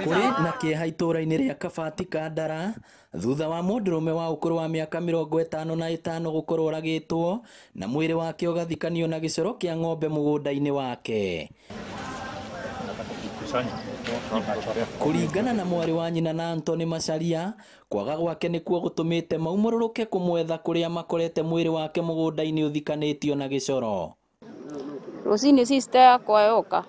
Kũrĩ na kĩeha itũũra-inĩ rĩa Kabati Kandara thutha wa mũndũrũme wa ũkũrũ wa mĩaka 55 gũkorwo oragĩtwo na mwĩrĩ wake ũgathikanio na gĩcoro kĩa ng'ombe mũgũnda-inĩ wake. Kũringana na mwarĩ wa nyina na Anthony Macharia, kwaga gwake nĩkuo gũtũmĩte maumũrũrũke kũmwetha kũrĩa makorete mwĩrĩ wake mũgũnda-inĩ ũthikanĩtio na gĩcoro. Rũcinĩ sister yakwa yoka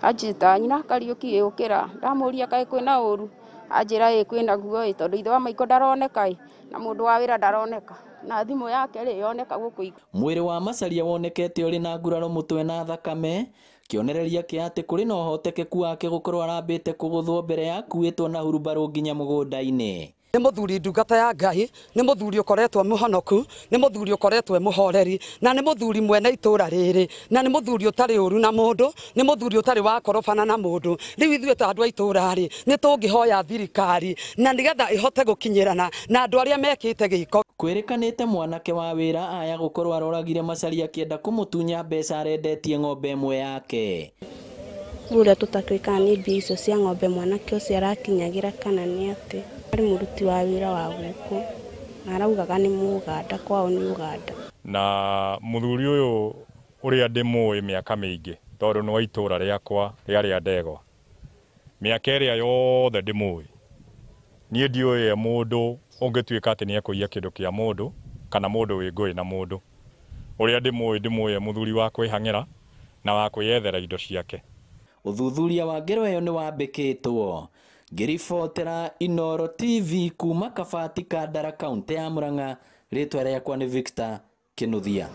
anjĩta nyina Kariũki ũkĩra, ndamũria kaĩ kwĩna ũru, anjĩra ĩ kwĩna guo ĩ, tondũ ithe wa maiko ndaroneka ĩ, na mũndũ wa wĩra ndaroneka, na thimũ yake rĩ yoneka gũkũ. Mwĩrĩ wa Macharia wonekete ũrĩ na nguraro mũtwe na thakame, kĩonereria kĩa atĩ kũrĩ na ũhotekeku wake gũkorwo arambĩte kũgũthwo mbere ya akuĩtwo na hurumbarũ nginya mũgũnda-inĩ. Nĩ mũthuri ndungata ya Ngai, nĩ mũthuri ũkoretwo mũhonoku, nĩ mũthuri ũkoretwo mũhoreri, na nĩ mũthuri mwene itũra rĩrĩ, na nĩ mũthuri ũtarĩ ũru na mũndũ, nĩ mũthuri ũtarĩ wakorobana na mũndũ. Rĩu ithuĩ ta andũ a itũra rĩ, nĩ tũngĩhoya thirikari na nĩgetha ĩhote gũkinyĩrana na andũ arĩa mekĩte gĩko. Kwĩrĩkanĩte mwanake wa wĩra aya gũkorwo aroragire Macharia akĩenda kũmũtunya mbeca arendetie ng'ombe ĩmwe yake. Ũrĩa tũtakĩũĩ kana nĩ mbia icio cia ng'ombe mwanake ũcio arakinyagĩra kana nĩ atĩ. Arĩ mũruti wa wĩra wa gũkũ na araugaga nĩ Mũganda, kwao nĩ Ũganda. Na mũthuri ũyũ ũrĩa ndĩmũĩ mĩaka mĩingĩ tondũ nĩ wa itũra rĩakwa rĩa Ndegwa, mĩaka ĩrĩa yothe ndĩmũĩ, niĩ ndiũĩ mũndũ ũngĩtuĩka atĩ nĩ ekũiya kĩndũ kĩa mũndũ kana mũndũ wĩ ngũĩ na mũndũ. Ũrĩa ndĩmũĩ ndĩmũĩ mũthuri wa kwĩhang'ĩra na wa kwĩyethera indo ciake. Ũthuthuria wa ngero ĩyo nĩ wambĩkĩtwo. Ngĩribotera Inooro TV kuma Kabati Kandara, kaunti ya Murang'a, rĩtwa rĩakwa nĩ Victor Kinuthia.